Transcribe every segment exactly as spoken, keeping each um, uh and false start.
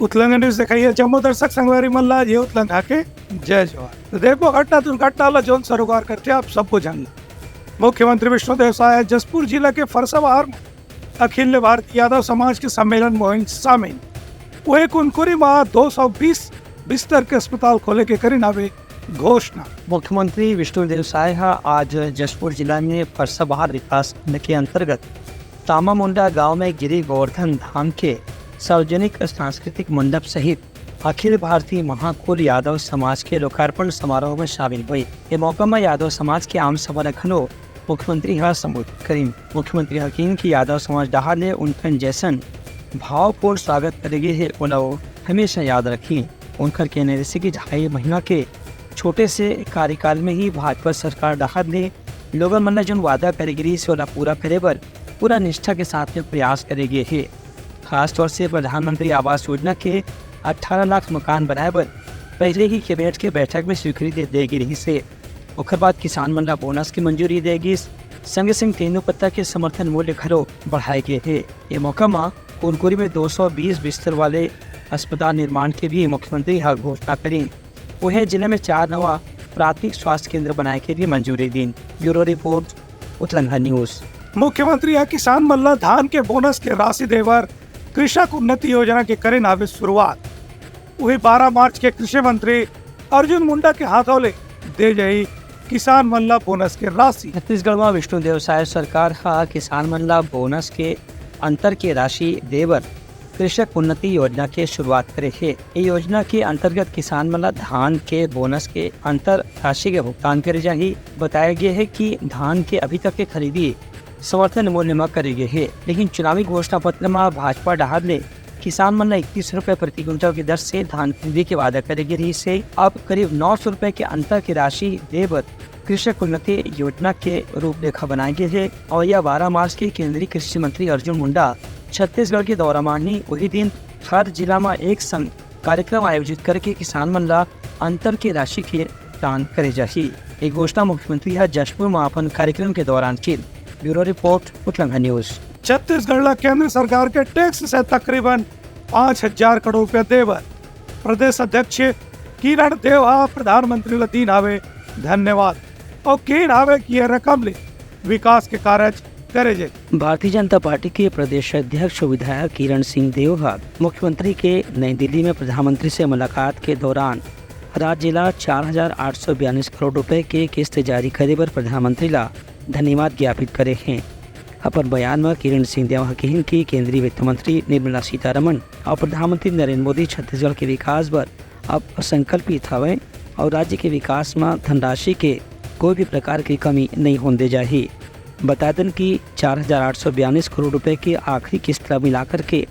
उतलंघा news देखइया जम्मो दर्शक संगवारी मन ला ये उतलंघा के जय जोहार। तो देखो घटना दुर्घटना ला जोन सरोकार करथे आप सबको जानना। मुख्यमंत्री विष्णुदेव साय जशपुर जिला के फरसाबहार में अखिल भारतीय यादव समाज के सम्मेलन में होइस शामिल। वही कुनकुरी में दो सौ बीस बिस्तर के अस्पताल खोले के करिन हावे घोषणा। मुख्यमंत्री विष्णुदेव साय ह आज जशपुर जिला में फरसाबहार विकास खंड के अंतर्गत तामा मुंडा गांव में गिरी गोवर्धन धाम के सार्वजनिक सांस्कृतिक मंडप सहित अखिल भारतीय महाकुल यादव समाज के लोकार्पण समारोह में शामिल हुई। ये मौका में यादव समाज के आम सभा ल घलो मुख्यमंत्री ह संबोधित करिन। मुख्यमंत्री ह किहिन कि यादव समाज डहार ले उनकन जैसन भावपूर्ण स्वागत करे गे हे, ओला वो हमेशा याद रखी। उनकर कहना रिहिसे कि ढाई महीना के छोटे से कार्यकाल में ही भाजपा सरकार डहार ले लोगन मन ल जोन वादा करे गे रिहिसे, ओला पूरा करे बर पूरा निष्ठा के साथ में प्रयास करे गे हे। खासतौर से प्रधानमंत्री आवास योजना के अठारह लाख मकान बनाए बर पहले ही कैबिनेट के बैठक में स्वीकृति दे गे रिहिसे। ओकर बाद किसान मन ला बोनस के मंजूरी दे गिस, संगे संग तेंदूपत्ता के समर्थन मूल्य घलो बढ़ाए गे हे। ये मौका म कुनकुरी में दो सौ बीस बिस्तर वाले अस्पताल निर्माण के भी मुख्यमंत्री ह घोषणा करिन। उहे जिले में चार नवा प्राथमिक स्वास्थ्य केंद्र बनाए के भी मंजूरी दीन। Bureau report, Utlangha news. मुख्यमंत्री ह किसान मन ला धान के बोनस के राशि दे बर कृषक उन्नति योजना के करिन हावे शुरुआत। उही बारह मार्च के कृषि मंत्री अर्जुन मुंडा के हाथों ले दे जाही किसान मन ला बोनस के राशि। छत्तीसगढ़ में विष्णुदेव साय सरकार ह किसान मन ला बोनस के अंतर के राशि दे बर कृषक उन्नति योजना के शुरुआत करे हे। ये योजना के अंतर्गत किसान मन ला धान के बोनस के अंतर राशि के भुगतान करे जाही। बताया गया है कि धान के अभी तक के खरीदी समर्थन मूल्य म करे गे हे, लेकिन चुनावी घोषणा पत्र म भाजपा डहार ले किसान मन ल इकतीस रुपए प्रति क्विंटल के दर से धान खरीदे के वादा करे गे रिहिस हे। अब करीब नौ सौ रुपए के अंतर के राशि दे बर कृषक उन्नति योजना के रूपरेखा बनाए गे हे। अवइया बारह मार्च के केंद्रीय कृषि मंत्री अर्जुन मुंडा छत्तीसगढ़ के दौरा मानही। वही दिन हर जिला म एक संग कार्यक्रम आयोजित करके किसान मन ला अंतर के राशि के भुगतान करे जाही। ये घोषणा मुख्यमंत्री ह जशपुर म अपन कार्यक्रम के दौरान किन। Bureau report, Utlangha news. Chhattisgarh ला केंद्र सरकार के टैक्स से तकरीबन पाँच हजार करोड़ रुपया दे बर प्रदेश अध्यक्ष किरण देव ह प्रधानमंत्री ला दीन हावे धन्यवाद अउ किहिन हावे कि ये रकम ले विकास के कार्य करे जाही। भारतीय जनता पार्टी के प्रदेश अध्यक्ष अउ विधायक किरण सिंह देव ह मुख्यमंत्री के नई दिल्ली में प्रधानमंत्री से मुलाकात के दौरान राज्य ला चार हजार आठ सौ बयालीस करोड़ रुपए के किस्त जारी करे बर प्रधानमंत्री ला धन्यवाद ज्ञापित करे हे। अपन बयान म किरण सिंह देव ह किहिन कि केंद्रीय वित्त मंत्री निर्मला सीतारमण अउ प्रधानमंत्री नरेंद्र मोदी छत्तीसगढ़ के विकास बर अब संकल्पित हवय अउ राज्य के विकास म धनराशि के कोई भी प्रकार के कमी नइ होन दे जाही। बता देन कि चार हजार आठ सौ बयालीस करोड़ रुपए के आखिरी किस्त ला मिलाकर के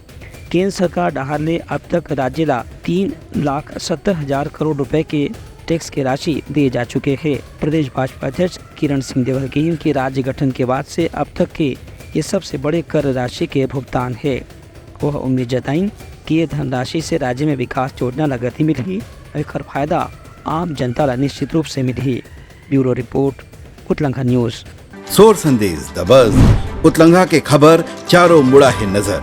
केंद्र सरकार डहार ले अब तक राज्य ला तीन लाख सत्तर हजार करोड़ रुपए के टैक्स के राशि दिए जा चुके हे। प्रदेश भाजपा अध्यक्ष किरण सिंह देव ह किहिन कि राज्य गठन के बाद से अब तक के ये सबसे बड़े कर राशि के भुगतान हे। वह उम्मीद जताइन कि ये धनराशि से राज्य में विकास योजना ला गति मिलही अउ एकर फायदा आम जनता ला निश्चित रूप से मिलही। Bureau report, Utlangha news. सोर संदेश दबस, उतलंघा के खबर चारों मुड़ा हे नजर।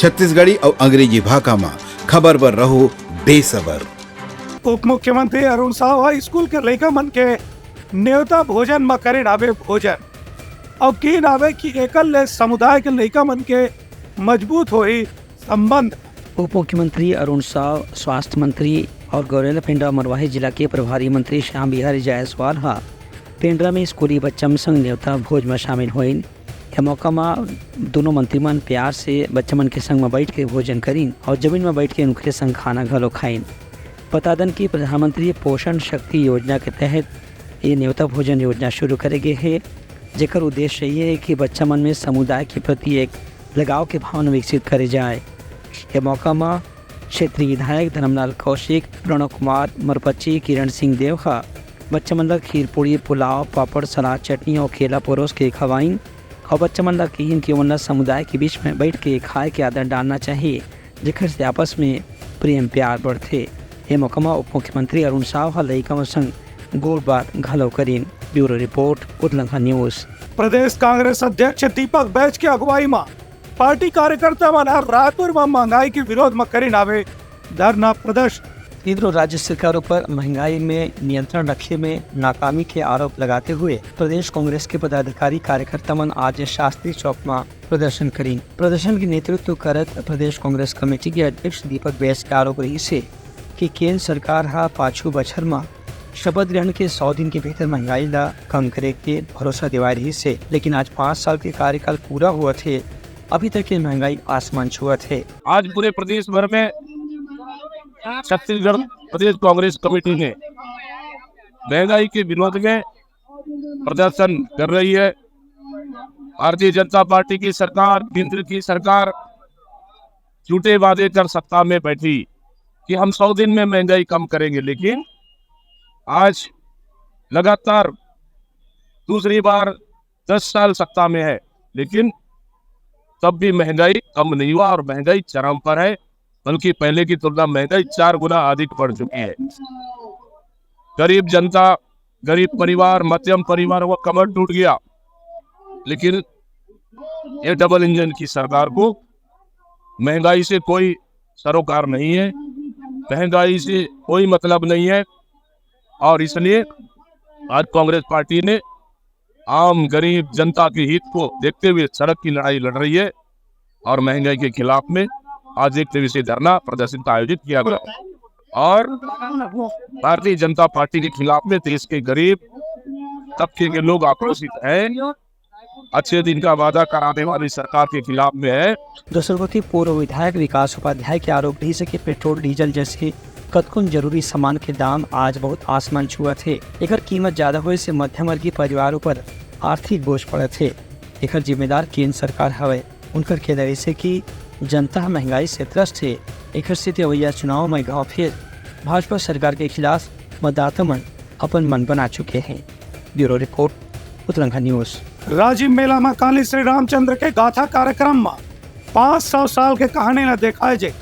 छत्तीसगढ़ी अउ अंग्रेजी भाखा म खबर बर रहो बेसबर। उप मुख्यमंत्री अरुण साव ह स्कूल के लइका मन के नेवता भोजन म करिन हावे भोजन अउ किहिन हावे कि एकर ले समुदाय के लइका मन के मजबूत होही संबंध। उप मुख्यमंत्री अरुण साव, स्वास्थ्य मंत्री अउ गौरेला पेंड्रा मरवाही जिला के प्रभारी मंत्री श्याम बिहारी जायसवाल ह पेंड्रा में स्कूली बच्चा मन संग नेवता भोज म शामिल होइन। ए मौका म दूनों मंत्री मन प्यार से बच्चा मन के संग म बैठ के भोजन करिन अउ जमीन म बैठ के उनके संग खाना घलो खाइन। बता दन कि प्रधानमंत्री पोषण शक्ति योजना के तहत ये नेवता भोजन योजना शुरू करे गे हे, जेकर उद्देश्य ये हे कि बच्चा मन में समुदाय के प्रति एक लगाव के भावना विकसित करे जाए। ए मौका म क्षेत्रीय विधायक धर्मलाल कौशिक, प्रणव कुमार मरपच्ची, किरण सिंह देव ह बच्चा मन ल खीर पूड़ी, पुलाव, पापड़, सलाद, चटनी अउ केला परोस के खवाइन अउ बच्चा मन ल किहिन कि ओमन ल समुदाय के बीच में बैठ के खाए के आदत डालना चाहिए, जेकर से आपस में प्रेम प्यार बढ़थे। ए मौका म उप मुख्यमंत्री अरुण साव ह लइका मन संग गोठ बात घलो करिन। Bureau report, Utlangha news. प्रदेश कांग्रेस अध्यक्ष दीपक बैज के अगुवाई म पार्टी कार्यकर्ता मन ह रायपुर म महंगाई के विरोध म करिन हावे धरना प्रदर्शन। केंद्र और राज्य सरकारों पर महंगाई में नियंत्रण रखे में नाकामी के आरोप लगाते हुए प्रदेश कांग्रेस के पदाधिकारी कार्यकर्ता मन आज शास्त्री चौक में प्रदर्शन करीन। प्रदर्शन के नेतृत्व करत प्रदेश कांग्रेस कमेटी के अध्यक्ष दीपक बैस के आरोप रहिस हे कि केंद्र सरकार ह पाछू बछर म शपथ ग्रहण के सौ दिन के भीतर महंगाई ला कम करे के भरोसा दिवाए रहिस हे, लेकिन आज पाँच साल के कार्यकाल पूरा होवत हे, अभी तक ये महंगाई आसमान छुअत हे। आज पूरे प्रदेश भर में छत्तीसगढ़ प्रदेश कांग्रेस कमेटी ने महंगाई के विरोध में प्रदर्शन कर रही है। भारतीय जनता पार्टी की सरकार, केंद्र की सरकार झूठे वादे कर सत्ता में बैठी कि हम सौ दिन में महंगाई कम करेंगे, लेकिन आज लगातार दूसरी बार दस साल सत्ता में है, लेकिन तब भी महंगाई कम नहीं हुआ और महंगाई चरम पर है, बल्कि पहले की तुलना महंगाई चार गुना अधिक बढ़ चुकी है। गरीब जनता, गरीब परिवार, मध्यम परिवार, वो कमर टूट गया। लेकिन ये डबल इंजन की सरकार को महंगाई से कोई सरोकार नहीं है, महंगाई से कोई मतलब नहीं है, और इसलिए आज कांग्रेस पार्टी ने आम गरीब जनता के हित को देखते हुए सड़क की लड़ाई लड़ रही है और महंगाई के खिलाफ में आज एक दिवसीय धरना प्रदर्शन का आयोजित किया गया और भारतीय जनता पार्टी के खिलाफ में देश के गरीब तबके के लोग आक्रोशित हैं। अच्छे दिन का वादा कराने वाली सरकार के खिलाफ में है। दूसर कोति पूर्व विधायक विकास उपाध्याय के आरोप रहिस हे कि पेट्रोल, डीजल जैसे कतकोन जरूरी सामान के दाम आज बहुत आसमान छुअत हे। एकर कीमत ज्यादा होए से मध्यम वर्गीय परिवार ऊपर आर्थिक बोझ पड़त हे। एकर जिम्मेदार केंद्र सरकार हवय। उनकर कहना रहिस हे कि जनता ह महंगाई से त्रस्त हे। एकर सेती अवइया चुनाव म एक घाव फेर भाजपा सरकार के खिलाफ मतदाता मन अपन मन बना चुके हे। Bureau report, Utranga news. Rajim मेला म काली श्री रामचंद्र के गाथा कार्यक्रम म पाँच सौ साल के कहानी ल देखाए जे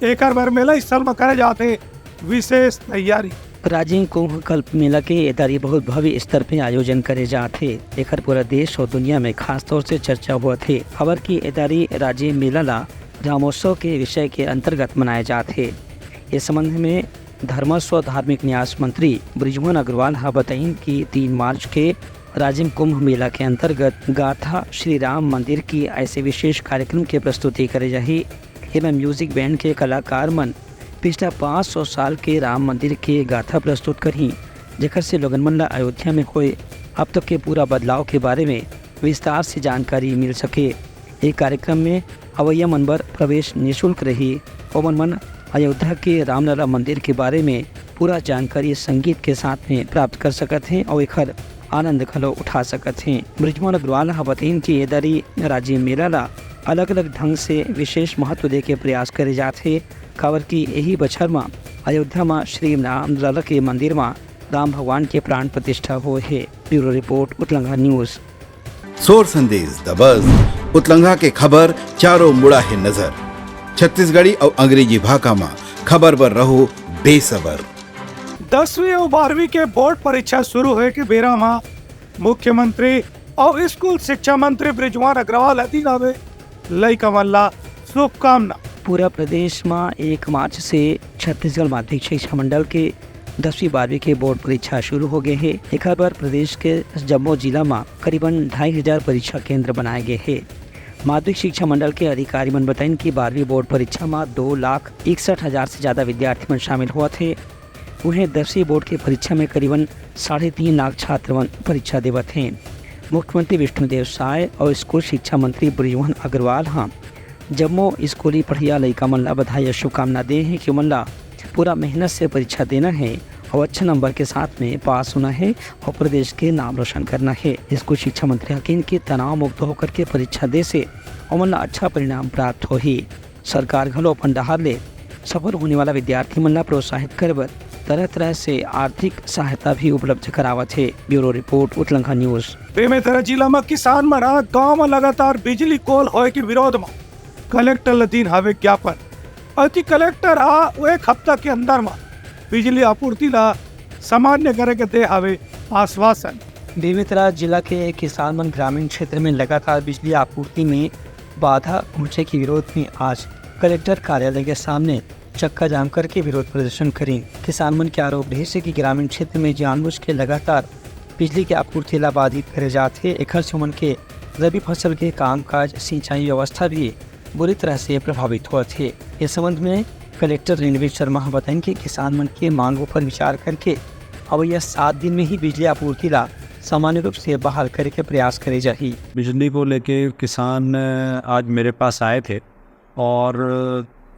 एकर बर मेला स्थल म करे जाथे विशेष तैयारी। राजिम कुंभ कल्प मेला के ए दारी बहुत भव्य स्तर पे आयोजन करे जात हे। एकर पूरा देश और दुनिया में खास तौर से चर्चा होवत हे, काबर कि ए दारी राजिम मेला ला रामोत्सव के विषय के अंतर्गत मनाए जात हे। ए संबंध में धर्मस्व धार्मिक न्यास मंत्री बृजमोहन अग्रवाल ह बताइन कि तीन मार्च के राजिम कुंभ मेला के अंतर्गत गाथा श्री राम मंदिर की ऐसे विशेष कार्यक्रम के प्रस्तुति करे जाही। एमा म्यूजिक बैंड के कलाकार मन पिछला पाँच सौ साल के राम मंदिर के गाथा प्रस्तुत करही, जेकर से लोगन मन ला अयोध्या में होए अब तक के पूरा बदलाव के बारे में विस्तार से जानकारी मिल सके। ए कार्यक्रम में अवइया मन बर प्रवेश निशुल्क रही। ओमन मन अयोध्या के रामलला मंदिर के बारे में पूरा जानकारी संगीत के साथ में प्राप्त कर सकत हें और एखर आनंद घलो उठा सकत हें। बृजमोहन अग्रवाल ह बतइन कि ए दरी राजिम मेला ला अलग-अलग ढंग से विशेष महत्व दे के प्रयास करे जात हे, काबर कि एही बछर म अयोध्या म श्री रामलला के मंदिर म राम भगवान के प्राण प्रतिष्ठा होए हे। Bureau report, Utlanga news. सोर संदेश दबस, उतलंगा के खबर चारों मुड़ा हे नजर। छत्तीसगढ़ी अउ अंग्रेजी भाखा म खबर बर रहो बेसबर। दसवीं अउ बारहवीं के बोर्ड परीक्षा शुरू होए के बेरा म मुख्यमंत्री अउ स्कूल शिक्षा मंत्री बृजमोहन अग्रवाल ह दीन हवे लइका मन ला शुभकामना। पूरा प्रदेश म एक मार्च से छत्तीसगढ़ माध्यमिक शिक्षा मंडल के दसवीं बारहवीं के बोर्ड परीक्षा शुरू हो गए हे। एखर बर प्रदेश के जम्मो जिला म करीबन ढाई हजार परीक्षा केंद्र बनाए गए हे। माध्यमिक शिक्षा मंडल के अधिकारी मन बताइन कि बारहवीं बोर्ड परीक्षा म दो लाख इकसठ हजार से ज्यादा विद्यार्थी मन शामिल होवत हे। उहें, दसवीं बोर्ड के परीक्षा में करीबन साढ़े तीन लाख छात्र मन परीक्षा देवत हें। मुख्यमंत्री विष्णुदेव साय और स्कूल शिक्षा मंत्री बृजमोहन अग्रवाल ह जम्मो स्कूली पढ़इया लइका मन ला बधाई और शुभकामना दे हें कि ओमन ला पूरा मेहनत से परीक्षा देना हे और अच्छा नंबर के साथ में पास होना हे और प्रदेश के नाम रोशन करना हे। स्कूल शिक्षा मंत्री ह कहिन कि तनाव मुक्त होकर के परीक्षा दे से ओमन ला अच्छा परिणाम प्राप्त होही। सरकार घलो अपन डहार ले सफल होने वाला विद्यार्थी मन ला प्रोत्साहित करे बर तरह-तरह से आर्थिक सहायता भी उपलब्ध करावत हे। Bureau report, Utlangha news. Bemetara जिला म किसान मन ह गांव म लगातार बिजली गोल होए के विरोध म कलेक्टर ल दीन हवे ज्ञापन। अति कलेक्टर ह एक हफ्ता के अंदर म बिजली आपूर्ति ला सामान्य करे के दे हवे आश्वासन। बेमेतरा जिला के किसान मन ग्रामीण क्षेत्र में लगातार बिजली आपूर्ति में बाधा पहुंचे के विरोध में आज कलेक्टर कार्यालय के सामने चक्का जाम करके विरोध प्रदर्शन करिन। किसान मन के आरोप रहिस हे कि ग्रामीण क्षेत्र में जानबूझ के लगातार बिजली के आपूर्ति ला बाधित करे जात हे, एखर से ओमन के रबी फसल के कामकाज, सिंचाई व्यवस्था भी बुरी तरह से प्रभावित होत हे। इस संबंध में कलेक्टर रणवीर शर्मा ह बताइन कि किसान मन के मांगों पर विचार करके अवैया सात दिन में ही बिजली आपूर्ति ला सामान्य रूप से बहाल करे के प्रयास करे जाही। बिजली को लेके किसान, अ, आज मेरे पास आए थे और,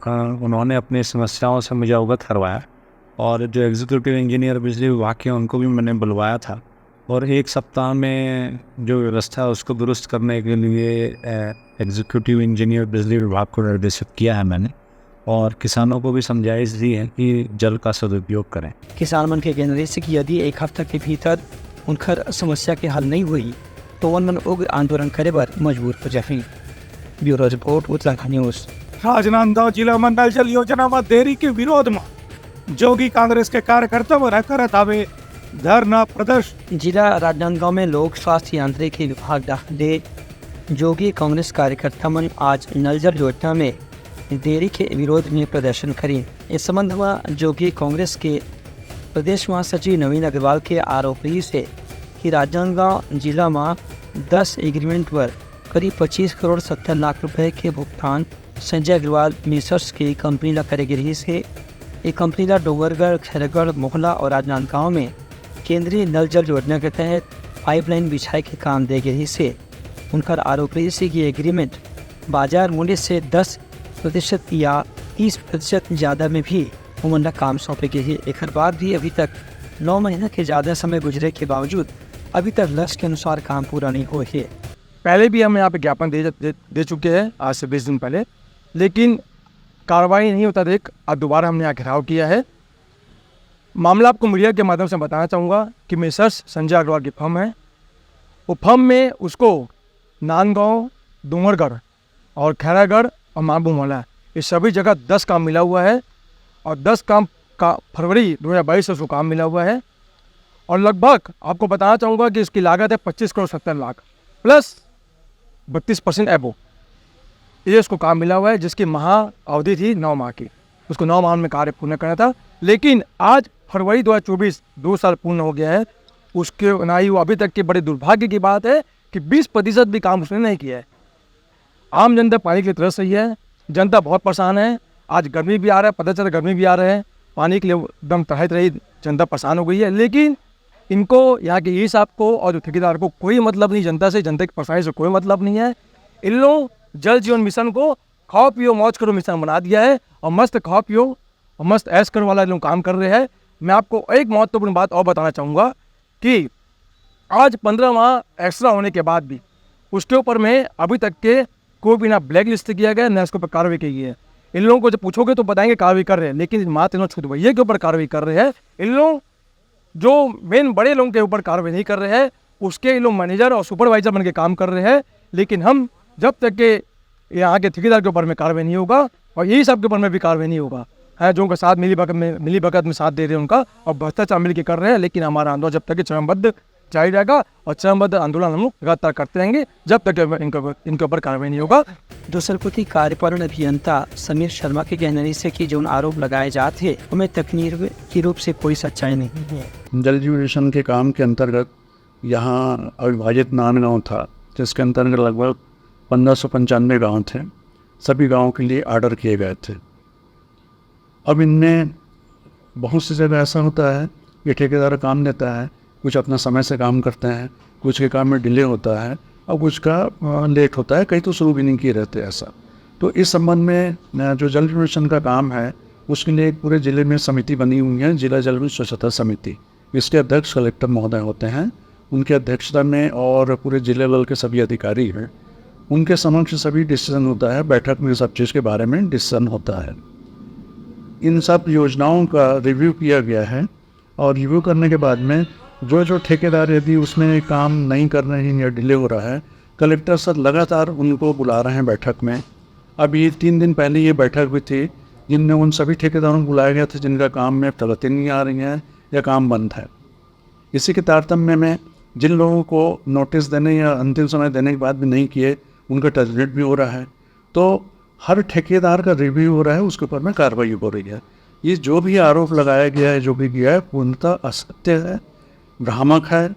अ, उन्होंने अपनी समस्याओं से मुझे अवगत करवाया और जो एग्जीक्यूटिव इंजीनियर बिजली विभाग के हैं, उनको भी मैंने बुलवाया था और एक सप्ताह में जो व्यवस्था है, उसको दुरुस्त करने के लिए, अ, एग्जीक्यूटिव इंजीनियर बिजली विभाग को निर्देशित किया है मैंने और किसानों को भी समझाइश दी है कि जल का सदुपयोग करें। किसान मन के कहना रहिस हे कि यदि एक हफ्ता के भीतर उनकर समस्या के हल नहीं हुई, तो ओमन उग्र आंदोलन करे बर मजबूर हो जाही। Bureau report, Uttarakhand news. Rajnandgaon जिला म नल जल योजना म देरी के विरोध म जोगी कांग्रेस के कार्यकर्ता मन ह करत हावे धरना प्रदर्शन। जिला राजनांदगांव में लोक स्वास्थ्य यांत्रिकी विभाग डहार ले जोगी कांग्रेस कार्यकर्ता मन आज नल जल योजना में देरी के विरोध में प्रदर्शन करिन। इस संबंध में जोगी कांग्रेस के प्रदेश महासचिव नवीन अग्रवाल के आरोप रहिस हे कि राजनांदगांव जिला म दस एग्रीमेंट पर करीब पच्चीस करोड़ सत्तर लाख रुपए के भुगतान संजय अग्रवाल मेसर्स के कंपनी ला करे गे रहिस हे। ये कंपनी ला डोंगरगढ़, खैरागढ़, मोहला और राजनांदगांव में केंद्रीय नल जल योजना के तहत पाइपलाइन बिछाए के काम दे गे रहिस हे। उनकर आरोप रहिस हे कि एग्रीमेंट बाजार मूल्य से दस प्रतिशत या तीस प्रतिशत ज्यादा में भी ओमन ला काम सौंपे गे हे। एकर बाद भी अभी तक नौ महीना के ज्यादा समय गुजरे के बावजूद अभी तक लक्ष्य के अनुसार काम पूरा नहीं हुए हे। पहले भी हम यहाँ पे ज्ञापन दे, दे, दे चुके हैं आज से बीस दिन पहले, लेकिन कार्रवाई नहीं होता देख आज दोबारा हमने यहाँ घेराव किया है। मामला आपको मीडिया के माध्यम से बताना चाहूँगा कि मेसर्स संजय अग्रवाल की फर्म है। वो फर्म में उसको नांदगांव, डोंगरगढ़ और खैरागढ़ और माबू मोहला, ये सभी जगह दस काम मिला हुआ है और दस काम का फरवरी दो हज़ार बाईस से उसको काम मिला हुआ है और लगभग आपको बताना चाहूँगा कि इसकी लागत है पच्चीस करोड़ सत्तर लाख प्लस बत्तीस परसेंट एबो। ये इसको काम मिला हुआ है जिसकी महा अवधि थी नौ माह की, उसको नौ माह में कार्य पूर्ण करना था। लेकिन आज फरवरी दो हज़ार चौबीस, दो साल पूर्ण हो गया है, उसके ना ही वो अभी तक के बड़े दुर्भाग्य की बात है कि बीस प्रतिशत भी काम उसने नहीं किया है। आम जनता पानी के लिए तरस रही है, जनता बहुत परेशान है। आज गर्मी भी आ रहा है, पता चला गर्मी भी आ रहा है, पानी के लिए एकदम तड़ाई तड़ाई जनता परेशान हो गई है। लेकिन इनको, यहाँ के ई साहब को और जो ठेकेदार को कोई मतलब नहीं जनता से, जनता की परेशानी से कोई मतलब नहीं है। इन लोगों जल जीवन मिशन को खाओ पियो मौज करो मिशन बना दिया है और मस्त खाओ पियो और मस्त ऐश करो वाला लोग काम कर रहे हैं। मैं आपको एक महत्वपूर्ण बात और बताना चाहूँगा कि आज पंद्रह माह एक्स्ट्रा होने के बाद भी उसके ऊपर में अभी तक के कोई भी ना ब्लैक लिस्ट किया गया, ना इसके ऊपर कार्रवाई की गई है। इन लोगों को जब पूछोगे तो बताएंगे कार्रवाई कर रहे हैं, लेकिन मात्र इन लोग छुटवैया के ऊपर कार्रवाई कर रहे हैं। इन लोग जो मेन बड़े लोगों के ऊपर कार्रवाई नहीं कर रहे हैं, उसके इन लोग मैनेजर और सुपरवाइजर बन के काम कर रहे हैं। लेकिन हम जब तक के यहाँ के ठेकेदार के ऊपर में कार्रवाई नहीं होगा और यही सब के ऊपर में भी कार्रवाई नहीं होगा, है जो उनके साथ मिली भगत में, मिली भगत में साथ दे रहे हैं उनका और भ्रष्टाचार मिल के कर रहे हैं। लेकिन हमारा आंदोलन जब तक कि चरणबद्ध जारी रहेगा और चरणबद्ध आंदोलन हम लोग लगातार करते रहेंगे जब तक इनके, इनके ऊपर कार्रवाई नहीं होगा। दूसर कोति कार्यपालन अभियंता समीर शर्मा के कहना रहिस हे कि जौन आरोप लगाए जात हे, ओमे तकनीकी रूप से कोई सच्चाई नहीं है। जल जीवन मिशन के काम के अंतर्गत यहाँ अविभाजित नांदगांव था, जिसके अंतर्गत लगभग पन्द्रह सौ पंचानवे गांव थे। सभी गांवों के लिए ऑर्डर किए गए थे। अब इनमें बहुत सी जगह ऐसा होता है कि ठेकेदार काम देता है, कुछ अपना समय से काम करते हैं, कुछ के काम में डिले होता है और कुछ का, अ, लेट होता है, कई तो शुरू भी नहीं किए रहते ऐसा। तो इस संबंध में, अ, जो जल जीवन मिशन का काम है, उसके लिए एक पूरे जिले में समिति बनी हुई है, जिला जल जीवन स्वच्छता समिति। इसके अध्यक्ष कलेक्टर महोदय होते हैं। उनकी अध्यक्षता में और पूरे जिले लेवल के सभी अधिकारी हैं, उनके समक्ष सभी डिसीजन होता है, बैठक में सब चीज़ के बारे में डिसीजन होता है। इन सब योजनाओं का रिव्यू किया गया है और रिव्यू करने के बाद में जो जो ठेकेदार यदि उसमें काम नहीं कर रहे हैं या डिले हो रहा है, कलेक्टर सर लगातार उनको बुला रहे हैं बैठक में। अभी तीन दिन पहले ये बैठक भी थी, जिनमें उन सभी ठेकेदारों को बुलाया गया था जिनका काम में प्रगति नहीं आ रही है या काम बंद है। इसी के तारतम्य में जिन लोगों को नोटिस देने या अंतिम समय देने के बाद भी नहीं किए, उनका टर्मिनेट भी हो रहा है। तो हर ठेकेदार का रिव्यू हो रहा है, उसके ऊपर में कार्रवाई हो रही है। ये जो भी आरोप लगाया गया है, जो भी किया है, पूर्णतः असत्य है, भ्रामक है।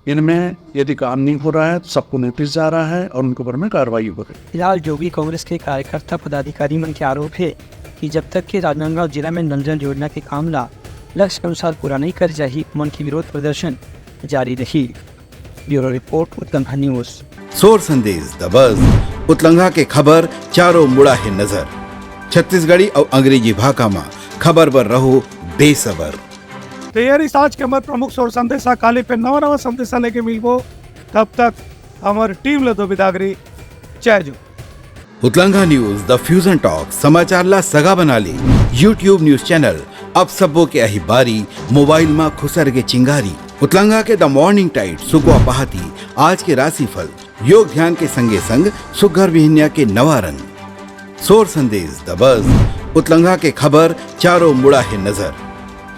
इनमें यदि काम नहीं हो रहा है तो सबको नोटिस जा रहा है और उनके ऊपर में कार्रवाई हो रही है। फिलहाल जोगी कांग्रेस के कार्यकर्ता पदाधिकारी मन के आरोप हे कि जब तक के राजनांदगांव जिला में नल जल योजना के काम ला लक्ष्य के अनुसार पूरा नहीं कर जाही, मन के विरोध प्रदर्शन जारी रही। Bureau report, Utlangha news. सोर संदेश दबस, उतलंघा के खबर चारों मुड़ा हे नजर। छत्तीसगढ़ी अउ अंग्रेजी भाखा मा खबर बर रहो बेसबर। तो ये रही आज के हमर प्रमुख सोर संदेशा। काली पे नवा नवा संदेशा लेके मिलबो, तब तक हमर टीम ले दो बिदागरी। जय जोहार। उतलंघा न्यूज, द फ्यूजन टॉक, समाचार ला सगा बना ले। YouTube न्यूज चैनल, अब सबो के अही बारी, मोबाइल मा खुसर के चिंगारी। उतलंघा के द मॉर्निंग टाइड, सुकवा पहाती, आज के राशिफल, योग ध्यान के संगे संग सुघर बिहनिया के नवा रंग। सोर संदेश दबस, उतलंघा के खबर चारों मुड़ा हे नजर।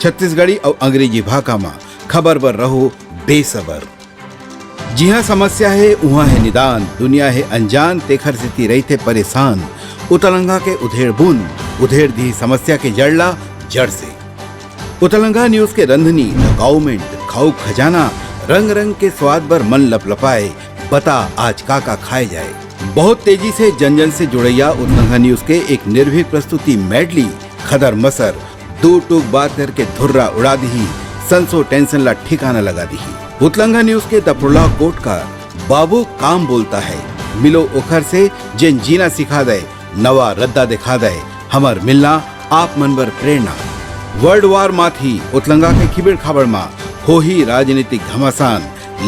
छत्तीसगढ़ी अउ अंग्रेजी भाखा मा खबर बर रहो बेसबर। जिहाँ समस्या हे, उहाँ हे निदान, दुनिया हे अनजान, तेखर सेती रहिथे परेशान। उतलंघा के उधेड़ बुन, उधेड़ दिही समस्या के जड़ ला जड़ से। उतलंघा न्यूज के रंधनी, द काउमेंट, खाऊ खजाना, रंग रंग के स्वाद बर मन लपलपाए, बता आज का का खाए जाए। बहुत तेजी से जन जन से जुड़ैया उतलंघा न्यूज के एक निर्भीक प्रस्तुति मेडली, खदर मसर, दू टूक बात करके धुर्रा उड़ा दिही, संसो टेंशन ला ठिकाना लगा दिही। उतलंघा न्यूज के द प्रोलॉग कोटकार, बाबू काम बोलता है, मिलो ओखर से जेन जीना सिखा दे, नवा रद्दा दिखा दे, हमर मिलना आप मन बर प्रेरणा। वर्ल्ड वार माथी उतलंघा के खिबेड़ खाबड़ मा होही राजनीतिक घमासान,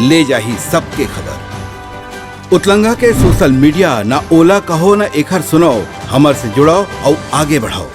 ले जाही सबके खबर। उतलंघा के सोशल मीडिया, ना ओला कहो ना एखर सुनाओ, हमर से जुड़ाओ अउ आगे बढ़ाओ।